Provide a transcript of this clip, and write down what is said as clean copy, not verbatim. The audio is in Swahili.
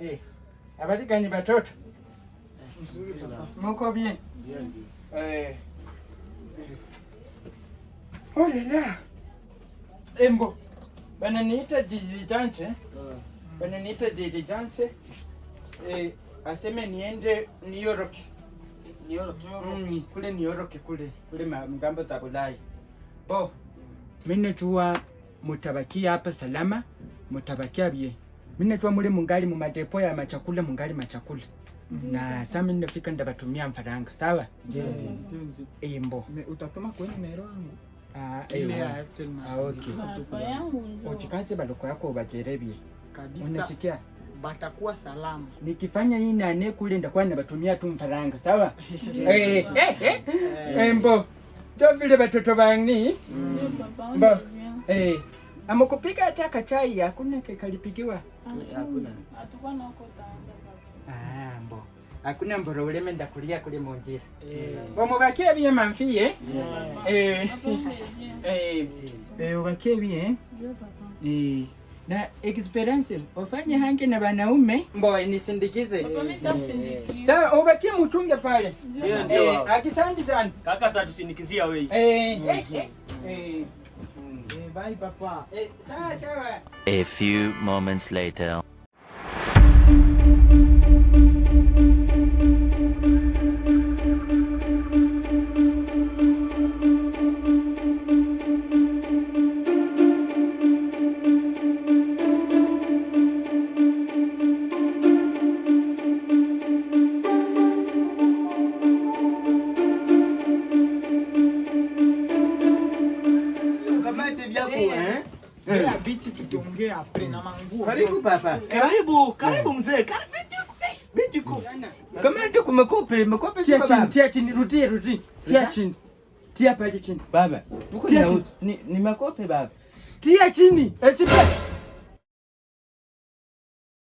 Eh, habari gani batoto? Muko bien? Eh. Oh la la. Embo. Bananiita diligence. Bananiita diligence. Eh, aseme niende New York. New York. Kule New York kule kule ngambo za Bulaya. Bo. Mimi najua mutabakia hapa salama, mutabakia bie. Mimi najua mule mungali mu madepo ya machakula mungali machakula. Na sasa mimi nafika ndabatumia mfaranga, sawa? Ndio. Imbo. Utatuma kwenye nero yangu. Ah, Ile ya eh. Airtel na Ah, okay. Baba yangu njoo. Uchikaze baloko yako ubajerebie. Kabisa. Unasikia? Batakuwa salama. Nikifanya hii nane kule ndakuwa nabatumia tu mfaranga, sawa? Eh, eh, eh. Embo. Ndio vile batoto bangni. Ndio papa, Mba. unajua. Eh. Amekupika hata kachai hakuna kalipigiwa. Hakuna. Hatukuwa na huko taenda papa. Ah, mbo. Hakuna mboro uleme ndakulia kule munjira. Eh. Omubakie bie mamfiye. Eh. Papa unajua. Eh. Eh, ubakie bie. Ndio papa. Eh. Na experience ufanye hange na wanaume mbo nisindikize. Papa mimi nitakusindikiza. Sawa, ubakie mchunge pale. Ndio. Ndio. Eh, akisanti sana. Kaka atatusindikizia wewe. Eh, eh, eh. Eh, Eh, bye papa. eh, sawa sawa. A few moments later. Kamate vyako eh? Bila biti tutaongea apre na manguo. Karibu papa. Karibu, karibu mzee. Karibu bitiko. Kamate kumakope, makope Tia sio chini, baba. tia chini, rudia, rudia. Tia chini. Tia pale chini. Baba, tuko Tia na chini. ni makope baba. Tia chini. Esipe.